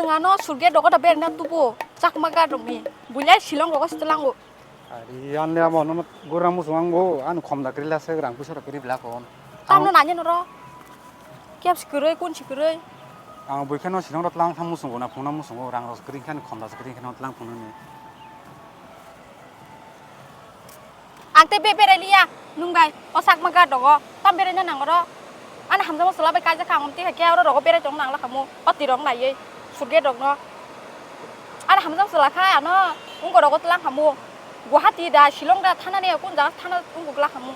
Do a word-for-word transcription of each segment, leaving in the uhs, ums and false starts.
Ano surge dogo da berna tubo chakma gadrokni. Builai silong rogo sitelango. Ari anle amo nono gurang musung angbo, ano khom da kwrwi lase rang puisa rok kwrwi bla kon. Tamno nanya noro. Kep si kwrwi, kun si kwrwi. Ang buikhe no silong rok tlang thang musung bo na phung na musung bo rang rok kwrwi khe khom da kwrwi khe no tlang phung nani. Ang tei be berai liya, nung bai, o sakma ga dogo, tam berai na nang oro. Ani hamjakma chwla bai kaijak kha, ang tei khe oro rogo berai tong nang lakhamu, o tirok naiwi, surge rokno. Ani hamjakma chwla kha, ano wngko rogo tlang khamu, Guwahati da, Shillong da, thana ni kun jaga thana wngko bla khamu.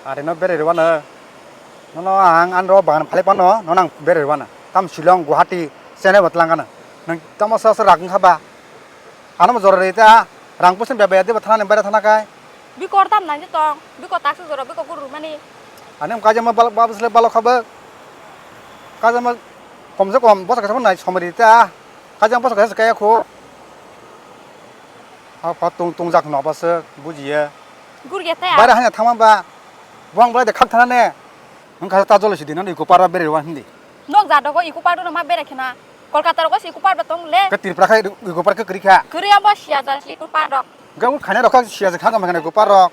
Are no berai rwano, nono ang ani ro bagan phale pano, nono ang berai rwano, tam Shillong, Guwahati, Chennai bo tlang gana, nang tamo sa sa rak wngkha ba. Ano mo jora rita, rang pusin bia bia diba thana ni bera thana kai. Biko tam nang tong, biko taksa jora biko guru mani. Ani mo kaisa ma balok ba bwsle balok kha ba. Kaisa ma kom se kom bosa kaisa nai somri rita. Kaisa bosa kaisa kaya kho. Ha pa tung tung jak no ba se bujiye. Gur ge ta. Bara hanya thama ba. Buang bwlai de khak thana ne. Wng kha ta jolo si di no ni ko para bere wan hindi. Nok ja dogo iku pardo no ma bere khena. Kolkata rogo si iku pardo tong le. Ke Tripura khai iku par ke kri kha. Kri amo sia ja si iku pardo. Ga u khana rok sia ja kha ga ma khana iku par rok.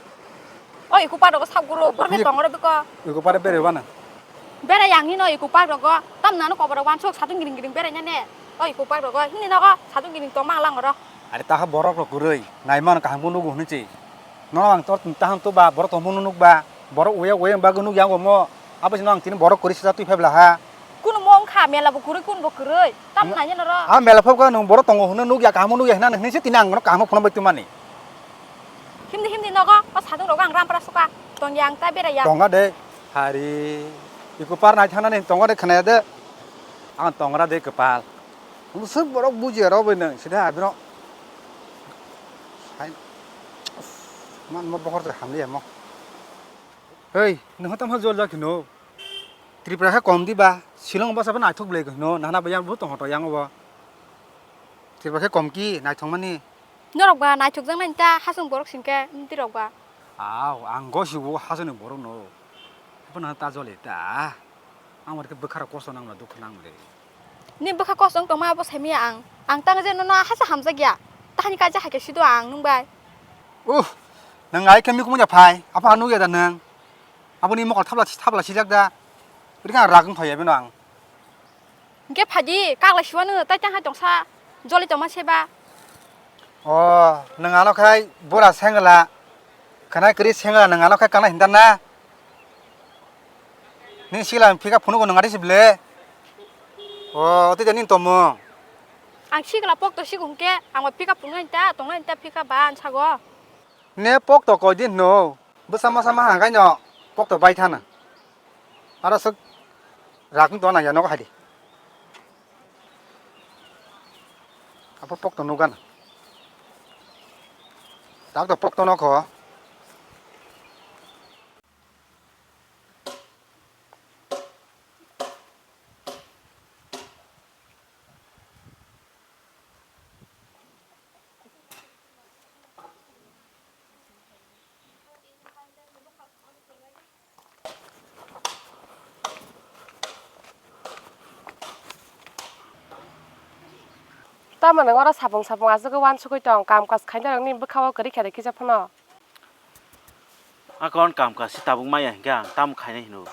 O iku pardo ko sab guru bor me Ni- tong ro biko. Iku par bere wan. Bere yang ni no iku pardo go. Tam na no kobor wan sok sadung giring giring bere nya ne. O iku pardo go. Hini no go sadung giring tong ma lang ro. Are ta ha borok rok kwrwi. Nai man kaham ko nugo hini chi. No ang tor taham to ba borok tongmo nuk ba. Borok uya uya ba nuk yang mo. Abo sino ang tini borok kwrwi sisa twi phebla ha. Kuno mo wngkha mela bo kwrwi kun bo kwrwi. Tam nanya noro. A mela phobka nung borok tongo hwnwi nuk ya kaham nuk ya hwnwi hwnwi se tini ang no kaham phone bai twmani. Himdi himdi nogo o sadung rogo ang rampra suka. Tong ya ang ta bera ya. Tonga de. Hari. Iku par nai thana ni tonga de khna ya de. Ang tongra de kepal. Musuk borok bujiya rok bai nang sida abino. Hai. Man mo bohor de hamliya mo. Hei, nang tam ha jol jak no. Tripura khe kom di ba, Shillong basa bo naithok belai no, nana ba yang bo tong hoto yang bo. Tripura khe kom ki naithok mani. Norok ba naithok jak nai ta hasung borok singke, nti rok ba. Aw, ang go si bo hasung ni borok no. Bo nang ta jol ta. Ang bar khe bwkha rok kosto nang le, dukha nang le. Ni bwkha kosto wng tongma abo saimanya ang. Ang tang je nono hasa hamjak ya. Tahani kaisa hai khe sido ang nung bai. Uh, nang ai khe mikung ya phai. Apa nung ya da nang. Abo ni mokol thabla thabla sijak da. Bini ang rag wng phai ya bino ang. Hingke phadi kaglai siwano tai tang hai tongsa. Joli tongma seba. O, nang ano khai bura sengla. Khanai kri sengla nang ano khai kana hinda na. Ni sila phika phunu ko nang ari sible. O, oti jani tomo. Ang sikla pok to sigung ke, ang phika phunu ta, tong ta phika ban sago. Ne pok to koi din no. Bwsa masa ma hangai no. Pok to bai thana. Aro sok rak to nang ya no hai di. Apo pok to nugan. Tak to pok to no kho. Tamo nwng oro sapung sapung aswk uansugwi tong, kam kaj khainai rokni bwkha o kwrwi khe rw kisa phano. Akon kam kaisa tabuk maya hinkhe ang tamo khainai hino.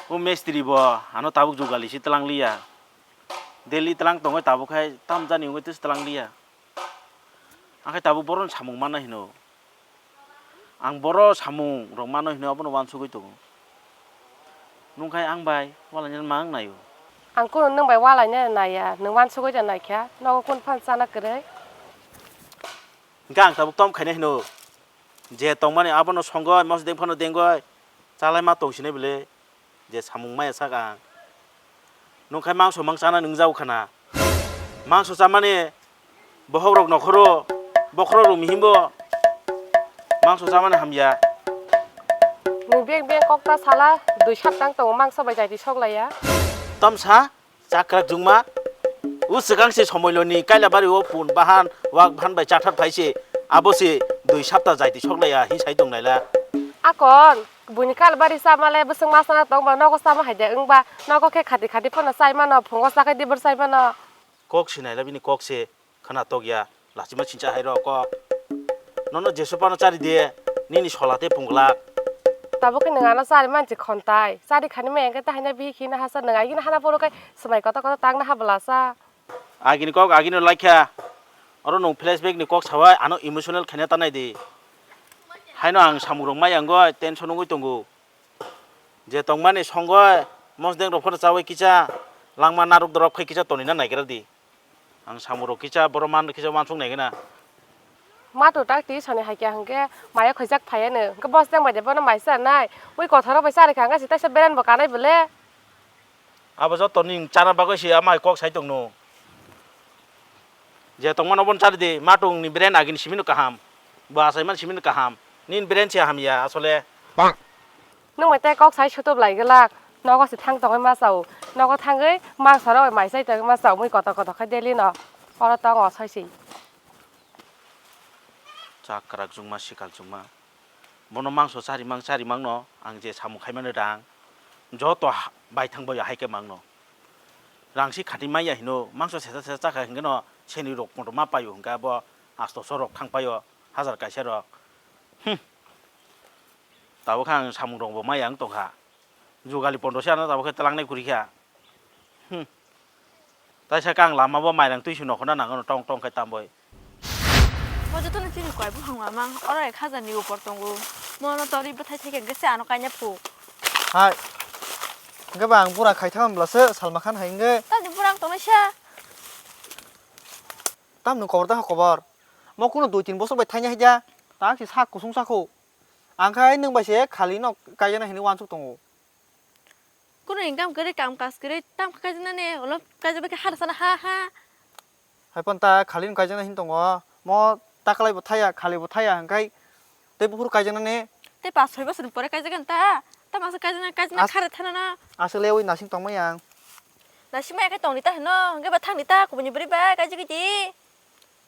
O mistri bo ano tabuk jugali se twlang liya. Daily twlang tongwi tabuk khai tamjani wngwi twis twlang liya. Ang khai tabuk bohrokno samung manna hino. Ang bohrok samung rok manna hino abono uansugwi tongo. Nwng khai ang bai walainani ma wng naio. Ang kunu nwng bai walainani naiya, nwng uansugwi da naikha, nogo kunu phano chana kwrwi. Hingke ang tabuk tom khaina hino, je tongmani abono songoi, mosodeng phano dengoi, chalaima tongsinai bwle, je samung maya sak ang. Nwng khai mangso mang chana nwngjao khana. Mangso chamani bohok rok nokhoro, bokhorok rok mihimbo mangso chamani hamya. Nwng beng beng kok ta sala, dui saptang tongo mangso bai jaiti sok laiya. Tamsa? Chakrak jungma, o swkang se somoiloni Kailabari o pun bahan, wak bahan bai chathar phai se, abo se dui sapta jaiti sok laiya, hi sai tong laila. Akon, Buini kalbari sama le bwswk ma sana tong ba nogo sama hai de wng ba nogo khe khati khati phano chai mano phungo chakhai dibor chai mano. Kok si naila bini kok se khwna tok ya lachima chincha hai rok kok. Nono jesu pano chari de nini sola tei punglak. Tabuk khe nwng ano chari manchi khontai chari khani ma engke tahina bihi khina hasa nwng agini hana poro kai swmai koto koto tangna ha bwlasa. Agini kok agini laikha. Oro nwng flashback ni kok sawi ano emotional khaina ta nai di. Haino ang samung rok mai ang goi tension wngwi tongo. Je tongmani songoi mosdeng rok phano chawi kisa langma naruk dorok khai kisa tonina naigra di. Ang samung rok kisa boro man kisa wansuk naigena. Mato tak ti soni hai kya hwnkhe maya khoijak phaiya no hwnkhe bosdeng bai de bono mai cha nai. Ui kothoro bai cha rikha hwnkhe si taisa beran bo kanai bole. Abo joto ning chana bagwi se amai kok sai tongno. Je tongmano bon chari di, matung ni brand agini simino kaham. Bo asai man simino kaham. Nin brand se hamya asole. Nwng bai tei kok sai sutup lai glak. Nogo se thang tongwi ma chao. Nogo thangwi mangsa rok mai sai tongwi ma chao mui kotor kotor khai daily no. Oro tongo sai si. Chak kwrak jungma sikal jungma. Bono mangso charimang charimang no ang je samung khaimani rang joto ha-, baithang bai hai khe mangno. Rang si khati manya hino mangso sesa sesa chakha hwnkhe no seni rok moto ma paio hwnkhe abo asto so rok thang paio hazar kaisa rok. Hmm. Tabuk khe ang samung rok bo maya wng tongkha. Jugali pondro se ano tabuk khe twlangnai kwrwi kha. Hmm. Taisa khe ang lama bo mairang twi swi nokhorna nango tong tong khe tamboi. Bo jotono chini koi buphang mamang, oro ek hazar ni upor tongo. Mono tori bwthai thai khe se ano kaina phu. Hai. Hwnkhe ba ang bura khai thang bwla se Salma Khan hai wngwi. Tamni bura ang tongnai sa. Tamni kobor da kobor. Mo kuno dui tin bosor bai thaina hai da. Tak si sak kusung sakho. Ang khai nwng bai se khali no kaijana hinwi wansuk tongo. Kuno income kwrwi, kam kaj kwrwi, tam khe kaijaknani, ulo kaijak bai khe hana sana ha ha. Hai phano ta khali no kaijakna hin tongo. Mo takalai bo thaya, khali bo thaya, hwnkhe tei buphuru kaijaknani. Tei pas soi bosor ni pore kaijakgani ta. Ta masa kaijakna, kaijakna As- khare thana na. Aswk le ui nasing tongmani ang. Nasing maya khe tongdi ta hino, hwnkhe ba thangdi ta, kubuni bwrwi bai kaijagwi di.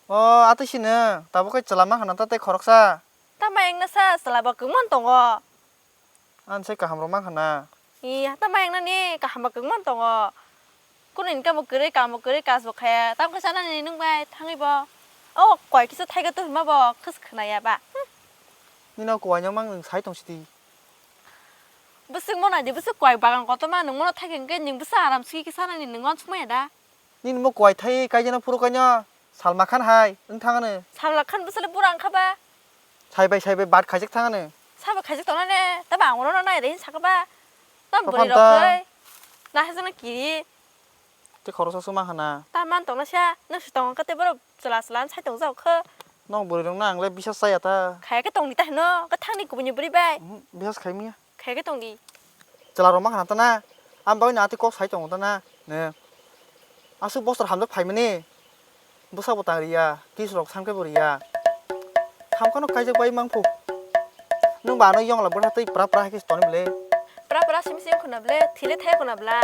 O, atwi sino, tabuk khe chwla ma khana ta tei khoroksa. Tama wngna sa, chwla bo kwmon tongo. Ani sai kaham rok mankha na. Ee, hata ma wngna ni kaham bo kwbangma tongo. Kunu income bo kwrwi, kaam bo kwrwi, kaj bo khaya. Tamo khe sanani nwng bai thangwi bo. O koi kisa thaiga tongma bo khis khwnaya ba. Hm. Nino kuai no mang nwng sai tong sidi. Bwswk mo nai di, bwswk kuai bagan kotorma nwng mono thaikhe hwnkhe nwng bwsa aram sigi khe sanani nwng uansukmaya da. Nini mo kuai thai kaijano phuru kaino Salma Khan hai wng thangano. Salma Khan bwswk le bura wngkha ba? Saibai saibai bat khaijak thangano. Saibai khaijak tongnani, tamo ang ulo nai re hin sakha ba. Tamo bwrwi rok khoi. Nahajakna kiri. Tei khoroksa swma khana. Ta man tongna sa, nwng si tongo khe tei borok chwla chwla sai tongjak khe. Nok bwrwi rok no ang le bisas chaya ta. Khaya khe tongdi ta hino, khe thangni kubuni bwrwi bai. Bisas khai manya. Khaikhe tongdi. Chwla rok ma khana tana. Am bagwi no atwi kok sai tongo tana. Ne. Aswk bosor hamjak phaimani. Bwsa bo tang riya, kiss rok samkhe bo riya. Hamkhano kaijak bai mangphu. Nwng ba ano yongla bwtha twi pra pra hai khe toni bwle. Pra pra simi simi khuna bwle, thile thai khuna bwla.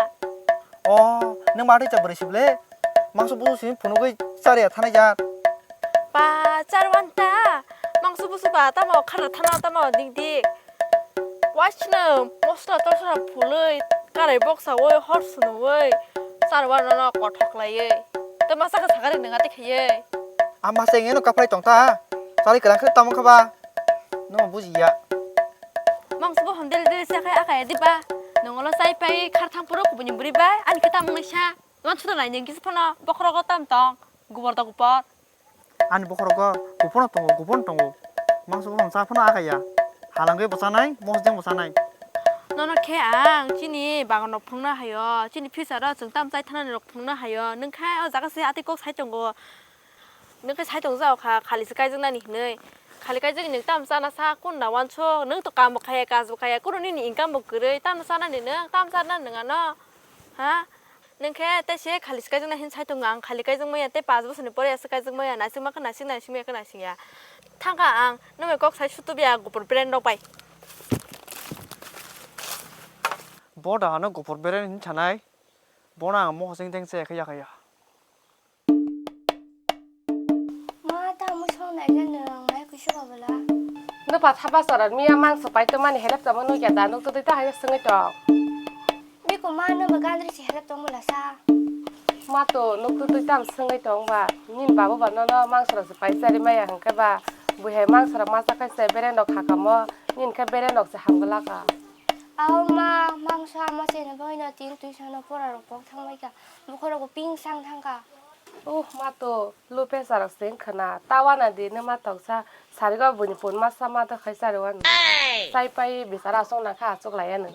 O, nwng ba atwi cha bwrwi si bwle. Mangso busu simi phunugwi chariya thanai jat. Ba, charwan ta. Mangso busu ba tamo khara thana tamo dik dik. Waisno mosla tosla phulwi, karai boksawi, hor sunwi, charwano no kothok laiwi. Tei masa khe sakari nwnga tei khaiwi. A masa eng eno kaphrai tong ta. Chari kwrang khe tamo kha ba. No bujiya. Mangso bo hondel del se khai akai di ba. Nongolo chai pai khar thang puro kubuni buri bai ani khe tamo nai sa. Wansukna nai nini kisa phano bokhorogo tam tong, gubor da gubor. Ani bokhorogo gubor tongo, gubor tongo. Mangso buphang cha phano akaya. Halangwi bo chanai, mosdeng bo chanai. Nono khe ang chini bagano phungna hayo, chini future o chwng tam chai thanani rok phungna hayo. Nwng khe o jaga se atwi kok sai tongo. Nwng khe sai tong jao kha, khali se kaijaknani hinwi. Khali kaijaknai nwng tam chana sa, kun na wansuk, nwng to kam bo khaya, kaj bo khaya, kunu nini income bo kwrwi, tam chanani nwng, tam chanani nwng ano. Ha? Nwng khe tei se khali se kaijaknai hin sai tongo ang, khali kaijakmaya tei paanch bosorni pore aswk kaijakmaya, naisingma khe naising, naisingmaya khe naisingya. Thangkha ang, nwng bai kok sai sutubya gopur brand rok bai. Bo da ano gopur brand hin sanai, bono ang mohor seng teng se khe yakaya. Ma, ta mui song nai le nwng nai kuisa ba bwla. Nwpha thapa chwran miya mangso pai tongmani helep tongma nukya da, nuk twi ta hai swngwi tong. Biko ma, nwma gandri se helep tong bwla sa. Ma to nuk twi tam swngwi tong ba, nini babo ba nono mangso rok se pai chari maya hwnkhe ba, bui hai mangso rok ma chakhai se bere nok hakamo, nini khe bere nok se hamgwlaka. Aw ma, mangso ama chini bagwino tin twi sano pora rok pok thangbai kha, bukhorok bo ping sang thangkha. Uh, ma to, lu pesa rok se wngkha na, ta wana di nw ma toksa, sarigo buini pun masa ma to khai chari wano. Chai pai bichara aswk nang kha, aswk lai anw.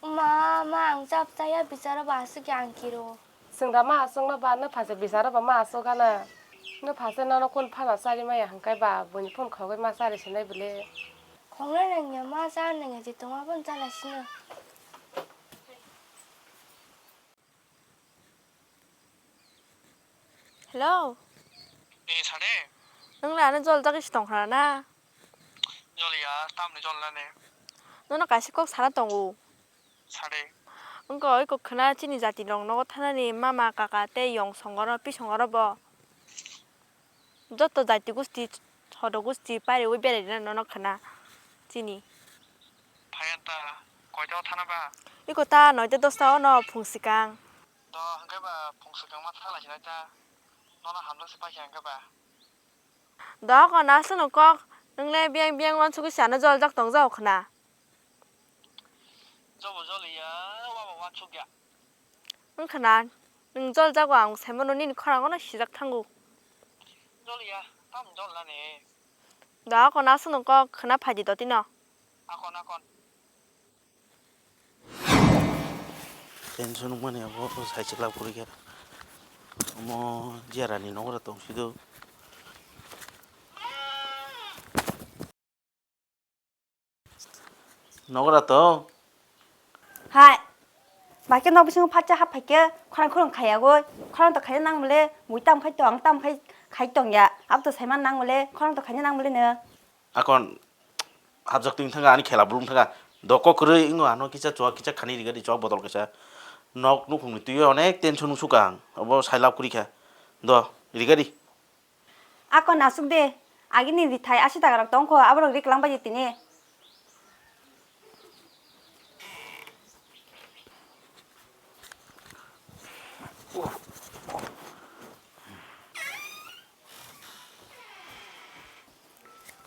Ma, ma, ang chap chaya bichara ba aswk ya ang kiro. Swngra ma aswkno ba, nw phaisa bichara ba ma aswk gana. Nw phaisa nono kun phano chari maya hwnkhe ba, buini phone khogwi ma chari sinai bwle. Khongnai nangya ma, cha nangya je tongma phone chala sino. Hello. Ni sade? Nwng le ano jol jagwi se tong khna na? Jol ya, tamni jol nani? Nono kaisa kok sana tongo. Sade. Wngkha oi kok khna chini jati rok nogo thanani mama, kaka tei yong songoro, pi songoro bo. Joto jati gusti, hodo gusti pariwi berai rina nono khna chini. Phai anta koita o thana ba? Iko ta noita dosta ono phung swkang. Do hwnkhe ba phung swkang ma thana lai sinai ta. Nono hamjak se paikha hwnkhe ba. Do ko na sunu kok, nwng le biyang biyang wansugwi se ano jol jak tong jak khna. Jobo jol ya, wabo wansuk ya. Wngkha na, nwng jol jago ang saimano nini khorang ono sijak thango. Jol ya, tam jol nani? Do ako na sunu kok khna phaidi dotino. Akon, akon. Tension wngmani abo sai chwla kwrwi khe. Omo Jiarani nogra tong sido. Nogra tong? Hai. Baikhe nok bisingo phatsa hap phaikhe khorang khorang khayagoi. Khorang to khaina nang bole, mui tam khai tong, tam khai khai tong ya. Abo to saiman nang bole, khorang to khaina nang bole no. Akon hapjak twi thanga ani khela bulung thanga. Doko kwrwi wngo ano kisa chua kisa khani rigadi chua bodol kaisa. Nok nukhungni twi onek tension wngsukha ang. Obo sailab kwrwi kha. Do rigadi. Ako nasuk de, agini rithai asi taka rok tongkho, aborok riklang bai tini.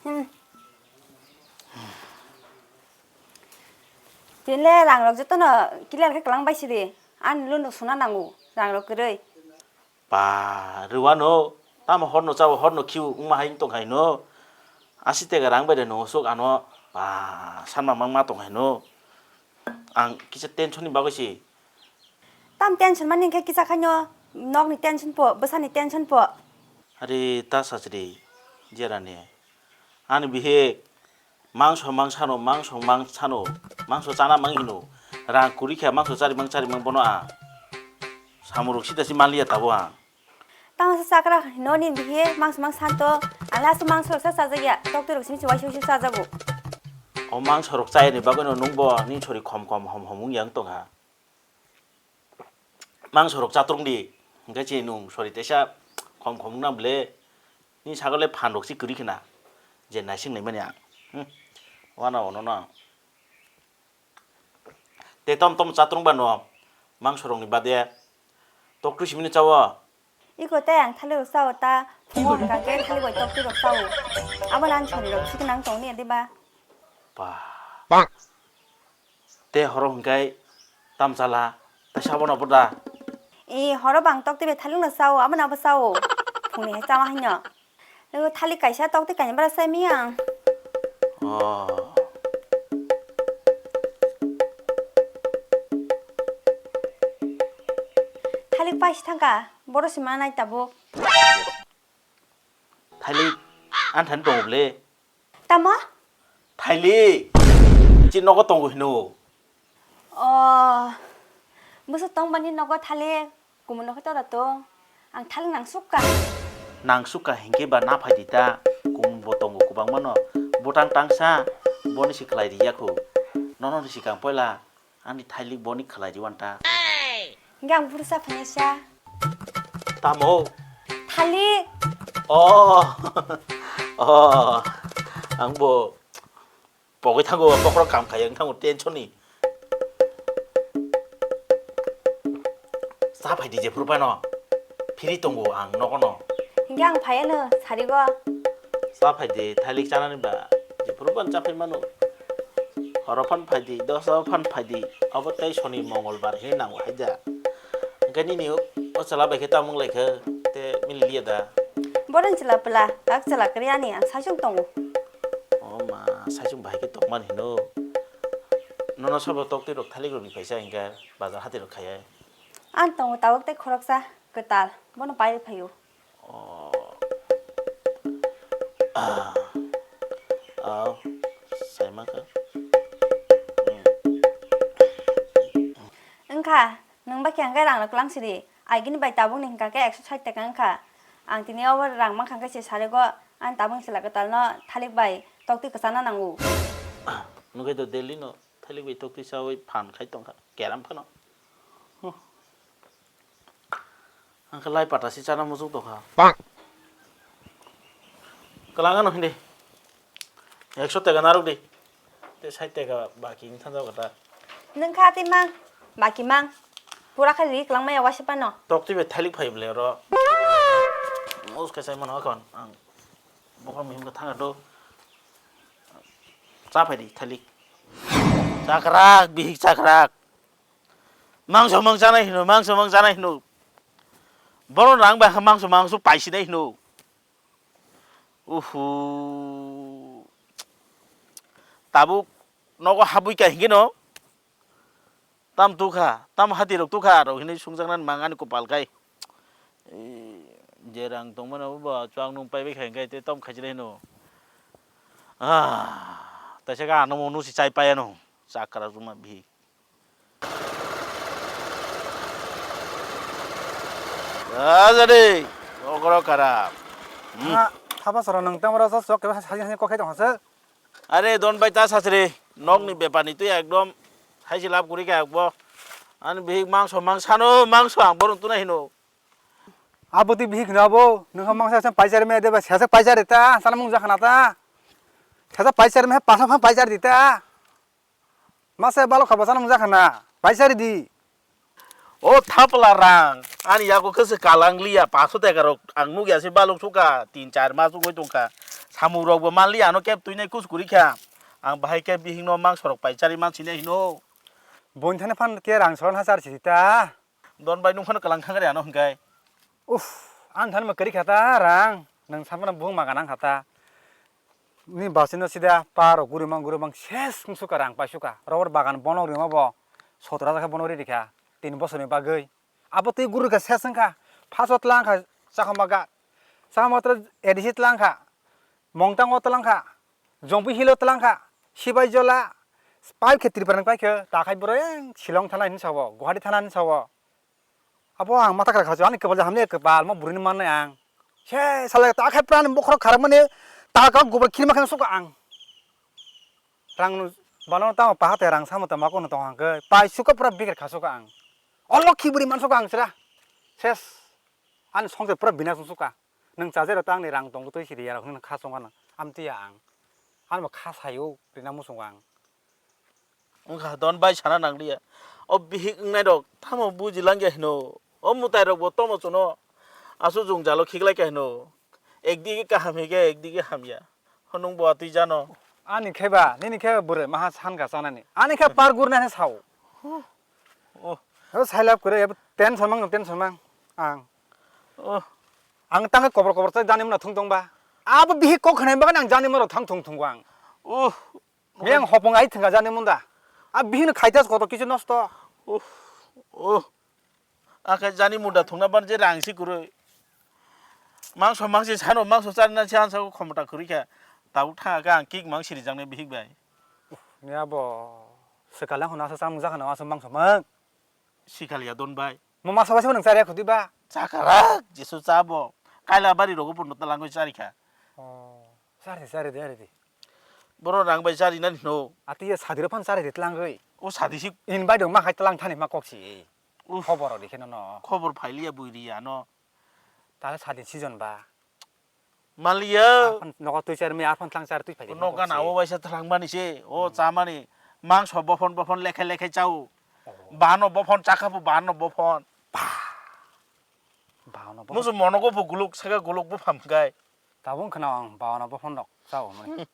Hmm. Tini le rang rok jotono clear khe klang bai sidi, ani loan rok suna nango, rang rok kwrwi. Ba, rwano, tamo horno chao, horno khiu, wngma hai wng tong hai no. Asi tega rang bai de no, sok ano, ba, sanma mang ma tong hai no. Ang kisa tension ni bagwi se. Tam tension mani khe kisa khaino, nokni tension po, bwsani tension po. Are ta sachri, Jiarani. Ani bihik, mangso mangsano, mangso mangsano, mangso chana mang hino, rang kwrwi kha, mangso chari mang chari mang bono ang. Samung rok sida si manliya tabo ang. Tamo sa chakra hino ni bihi mangso mang santo, ang le aswk mangso rok sa chajakya, tokti rok simi se waisa waisa chajago. O mangso rok chayani bagwi no nwng bo ni sori khom khom hom hom wngya wng tongha. Mangso rok chatrung di, hingke chini nung sori teisa khom khom wngna bwle, ni sagole phan rok si kwrwi khna, je naising naimani ang. Hmm. Wana ono no. Te tom tom chatrung ba no, mangso rok ni bade, tokti simini chawo. Iko tei ang thali rok sao ta, phungo hwnkha khe thali bai tokti rok sao. Abo nan sori rok si nang tong ni diba? Ba. Te horo hwnkhe tam chala, ta sabo no boda. E, horo bang tok tebe thaling no sao, abo no abo sao. Phungni hai chama haino. Lego thali kaisa tok tei kaini bara sai miyang. Oh. Thali paisi thangka, boro si manai tabuk. Thailik anthani tongo ble. Tamo? Thailik. Chi nogo tongo hino. O, bwswk tong bani nogo thailik. Kumun nogo to da tong. Ang thailik nang sukka. Nang sukka hingke ba na phai di ta. Kumun bo tongo kubang mano. Botang tangsa. Boni si khlai ri yakho. Nono ni sikang poila. Ani thailik boni khlai di wanta. Hingke ang buru sa phai sa. Tamo? Thailik. Oh. Oh. Ang bo Pogwi thango, bokhorok kam khaiya wng thango tension ni. Cha phai di jephuru phano. Phiri tongo ang nogo no. Hinkhe ang phaiya no sarigo. Cha phai di thailik chanani ba. Jephuru phano cha phai mano. Horo phan phai di, dosa phan phai di. Obo tei soni mongol bar hinwi nango hai da. Hinkhe nini o, o chwla bai khe tamo wng lai khe te mili liya da. Bohrok chwla pwla, tak chwla kwrwi ani ang saichung tongo. O ma, saichung bahai khe tongmani hino. Nono sobo toktwi rok thailik rok ni phaisa hinkhe bazar hati rok khaiya. Ang tongo tabuk tei khoroksa kwtal, bono pai rw phaio. O. Ah. Ah, saima kha. Hmm. Wngkha, nwng bai khe hwnkhe rang rok kwlang siri. Agini bai tabuk ni hwnkha khe ekso sait taka wngkha. Ang tini o rang mankha khe se sarigo, ang tabuk ni chwla kwtal no thalik bai toktwi kwchana nango. Nwng khe to Delhi no thalik bai toktwi chawi phan khai tongkha, keram phano. Huh. Ang khe lai pata si chana muchung tongkha. Bang. Kwlang ano hindi. Ekso taka narwk di. Tei sait taka baki wng thangjak kha ta. Nwng kha tei mang, baki mang. Pura khe ri kwlang maya waisa phano. Tok twi bai thailik phai bwle oro. Mos khe sai mano khon ang. Bokhorok muhim khe thang do. Cha phai di thailik. Chakrak, bihik chakrak. Mangso mang chanai hino, mangso mang chanai hino. Bono rang bai kha mangso mangso paisi nai hino. Uhu. Tabuk nogo habwi ka hingino. Tam tukha, tam hati rok tukha rok hinwi sungjaknani mang ani kopal kai. Ee, je rang tongmani abo ba chwng nung paibai kha hingkai te tom khaijilai hino. Ah, taisa ka ano mo nusi chai paiano. Chakra ruma bhi. Ajade, okoro kara. Hmm. Ha, thapa soro nang tamara sa sok ke ha ha kokhai tong hasa. Are don bai ta sasre, nok ni bepar ni twi ekdom haisi lab guri kha bo. Ani bihik mangso mangsano mangso ang boron tuna hino. Abo twi bihik hino abo, nungha mangsa sa paisar me de ba sasa paisar ta, sana mung jakhana ta. Sasa paisar me pasa pha paisar di ta. Masa balok khabo sana mung jakhana, paisar di. O thapla rang, ani yago khe se kalang liya, paso teka rok ang nukya se balok suka, tin char mas wngwi tongkha. Samung rok bo manliya, ano kep twinai kus kwrwi kha. Ang bahai khe bihik no mangso rok pai chari man sinai hino. Boin thani phan khe rang soron ha char sidi ta. Don bai nung phano kalang thang ano hwnkhe. Uff, ang thani ma kwrwi kha ta rang, nang samano buhung ma ganang kha ta. Ni basino sida pa rok guri mang guri mang ses wng suka rang pai suka. Rubber bagan bono rima bo sotora khe bono ri rikha tin bosor ni bagwi. Abo twi guri kha ses wngkha. Phaso tlang kha chakma ga. Chakma tra A D C tlang kha. Mongtang o tlang kha. Jongpi hilo tlang kha. Sibai jola. Pai khe Tripura ni pai khe ta khai boreng Shillong thana hin sabo. Guwahati thana hin sabo. Abo ang mata kara khajo ani kwbal hamle kwbal mo bwrwini mannai ang. Se sala ta khai pran bokhorok kharok mani ta ka gobor khirma khana suka ang. Rang bano tamo paha te rang samo tamo kono tong hangke pai suka pura bikir kha suka ang. O lokhi bwrwi man suka ang sira. Ses. Ani songse pura binas suka. Nwng chajairok ta ani rang tongo twi siri yarok hwnwi kha chonga nang. Amtwi ya ang. Ani bo kha sayo rina muchungo ang. Wngkha don bai sana nangliya. O bihik wngnai rok tamo buji langya hino. O mwtai rok bo tomo chuno. Asu jung jalo khiklai kha hino. Ekdigi kaham hige ekdigi hamya. Honung bo atwi jano. Ani khe ba, nini khe bwrwi maha san ga chanani. Ani khe par gurna he sao. Oh. He sailap kwrwi abo tension mang tension mang ang. Oh. Ang tang kobor kobor chai jani muna thung tong ba. Abo bihik kok khnai bagan ang jani muna thang thung thung ang. Oh. Yang hopong ai thang jani munda. A bihik no khaitas koto kichu nosto. Oh. Oh. Akhe jani munda thungna ban je rang si kwrwi. Mangso mangsi sano mangso charina si hansa khomota kwrwi kha. Tabuk thang khe ang kik mang siri jangnai bihik bai. Ni abo swkal yang hwnwi asa chamung jakhano asa mangso mang. Sikal ya don bai. Mo masa bai se nang chari khudi ba. Chakarak jisu chabo. Kaila bari rogo pondo talangwi chari kha. Oh, chari chari de ari di. Boro rang bai chari nani no. Ati ya sadiro phan chari de talangwi. O sadi si. In bai dong ma khai talang thani ma kok si. Uff. Khobor rok rikhe no no. Khobor phailiya bui riya no. Tale sadin season ba. Maliya. Arphan nogo twi char mi, arphan thlang char twi phai. No gana o waisa thlang mani se, o cha mani. Mangso bophon bophon lekhe lekhe chao. Bano bophon chakha bo bano bophon. Bano bophon. Musu monogo bo guluk saka guluk bo phamkai. Tabung khna ang bano bophon rok chao mani.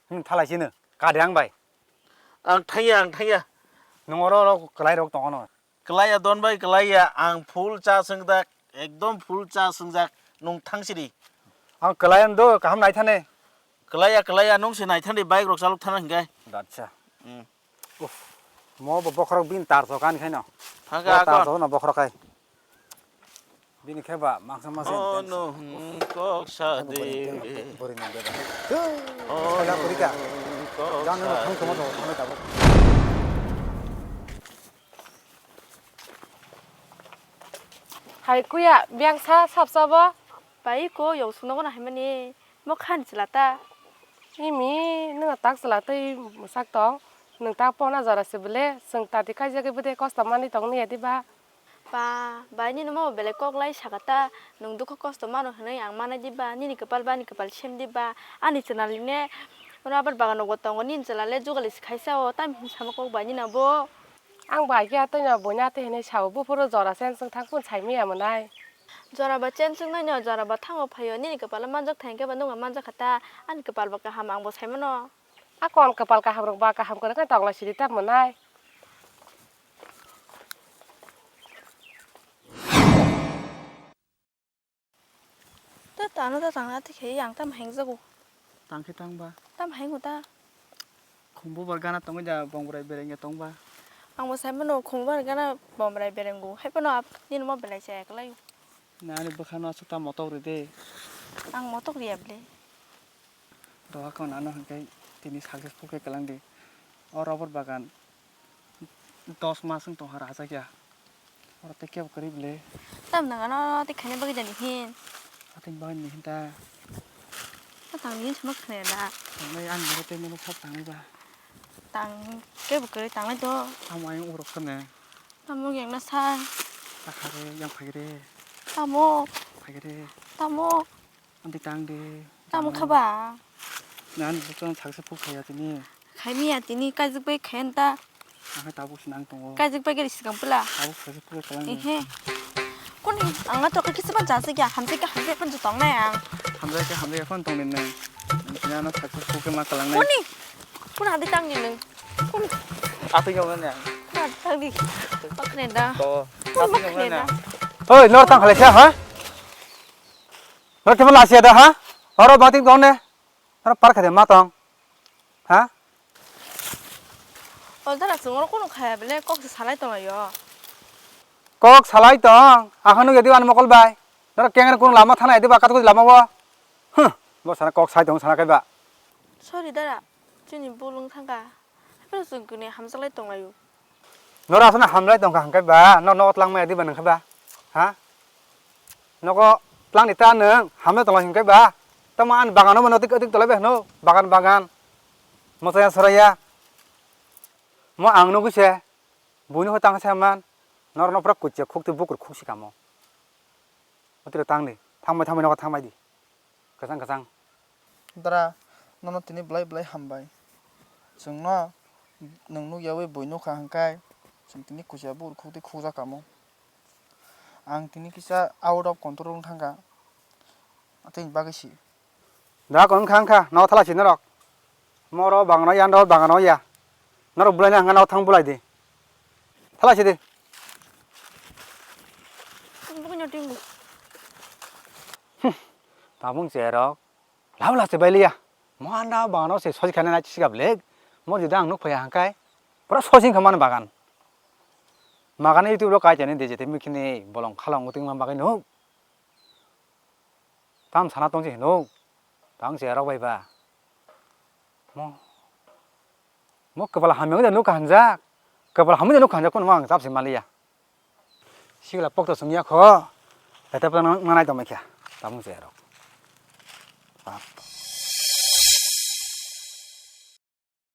Hmm, thalai sino. Kade ang bai. Ang thangya, ang thangya. Nung oro oro kwlai rok tongo no. Kwlaiya don bai kwlaiya, ang full cha swngjak, ekdom full cha swngjak, nung thang sidi. Ang kwlai do kaham nai thane. Kwlaiya, kwlaiya, nung se nai thandi bike rok chalok thana hingai. Acha. Hmm. Uff. Mo bo bokhorok bin tar so kan khaino. Thang ka tar akon. So no bokhorok kai. Bini khe ba mangsa mangsa Oh intense. No, hmm, kok sa Abo de. Bori, bori ni beba. Oh Kaya no, porika. Kok Jang no sa thang de. Thoma thoma thang thabo. Hai kuya, biang sa sap sabo. Pai ko yong sungno gana hai mani. Mo khan chila ta. Imi, nung tak chila tei mwsak tong. Nung tak pona jora se bele, sung tati kaijagwi bwde kosto mani tong niya diba? Ba, bai nini mo belai kok lai saka ta, nwng dukha kosto mano hwnwi ang manai diba, nini kwpal ba ani kwpal sem diba, ani chwnaline rubber bagan rogo tongo, nini chwla le jugali se khaisa o, tamo hwnwi sama kok bai nini abo. Ang bai khe atwino buina atwi hwnwi sao, buphuru jora se chwng thang phun sai maya mwnai. Jora ba chen chwng nai no, jora ba thango phaio, nini kwpal manjak thai hwnkhe ba nwng manjak kha ta, ani kwpal ba kaham ang bo sai mano. A kon kwpal kaham rok ba kaham kwrwng khe tong lai sidi ta mwnai. Ta tano ta tangna thik khe yang tam heng jago. Tang khe tang ba. Tam heng uta. Khumbu bar gana tongwi da bongrai bereng ya tong ba. Ang bo sai mano khumbu bar gana bongrai bereng go. Hai pano ap nini mo belai cha eklai. Na ani bwkha no aswk ta motok ri de. Ang motok ri ya ble. Doha khon ano hwnkhe tini successful khe kwlang di. O rubber bagan dos mas wng tongkha rajak ya. Oro tei kebo kwrwi bwle. Tam nang ano tei khaina bagwi jani hin. Atwng bagwi ni hin ta. Ta tang ni hin sama khne da. Tangnai ani bagwi tei mano sab tangnai ba. Tang kebo kwrwi tangnai to. Tamo ayang urok khne. Tamo yang na sa. Ta kha re yang phai re. Tamo. Phai re. Tamo. Amtwi tang de. Tamo kha ba? Nang bo chwng saksa phuk khaya tini. Khai miya tini, kaijak bai khai anta. Ang khe tabuk se nang tongo. Kaijak bai gari sikang pula. Tabuk saksa phuk kalang ni. Ehe. Kuni ang na tokha kisa ban jasa kya, hamjai kya hamjai ban tong nai ang. Hamjai kya hamjai phone tong ni nang. Nang tini ano saksa phuk ma kalang nai. Kuni. Kuni adi tang ni nang. Kuni. Atwi yong nang. Kuni adi tang ni. Pakne da. To. Kuni atwi yong makne nang. Da. Oi, nor tang khalai kha, ha? Nor khe lasiya da, ha? Oro bating tong ne? Oro par kha de ma tong. Ha? Ol dara chwng oro kono khaya bele kok se salai tong ayo. Kok salai tong, akhano yadi an mokol bai. Nor keng kono lama thana yadi ba katko lama wo. Huh, bo sana kok sai tong sana kai ba. Sorry dara, chini bulung thangka. Haphano chwng kwnwi hamjaklai tonglaio. Noro aswkno hamjai tongkha hwnkhe ba, no nogo twlangmaya diba nangkhe ba? Ha? Nogo twlangni ta nwng hamjai tonglai hwnkhe ba? Tamo ani bagano mano tik tik tolai bai hwno, bagan bagan. Mochaya soraya. Mo ang nugwi se, buino hoi tang se man. Norokno pura kuchia khuk tei bukur khuk si kamo. Otiro tangdi, thangbai thangbai nogo thangbai di. Kwchang kwchang. Dara, nono tini belai belai hambai. Chwngno nwng nukyawi bui nukha hwnkhe, chwng tini kuchia bukur khuk tei khukjak kamo. Ang tini kisa out of control wng thangkha. Atwini bagwi si. Da kon wngkha wngkha, nogo thala si norok. Moro bangno ya, ando bangno ya. Norok bulai na hwnka nogo thang bulai di. Thala si di. Bukno tingo. Tabung cherok. Labo lase bailiya. Mo anda bangno se soi khana na chiga blek. Mo jida ang nuk phaya hangkai. Pura soi sing khamani bagan. Magana YouTube lo kai chani de jete mikini bolong khalong uting ma bagai nuk. Tam sana tongsi hinuk. Tang se rok bai ba. Mo. Mo kwpal hamya wngya nuk hanjak. Kwpal hamya nuk hanjak kono ang chap se maliya. Sigla pokto sungya kho. Lete pa nang manai tong kya. Tamung se rok. Bap.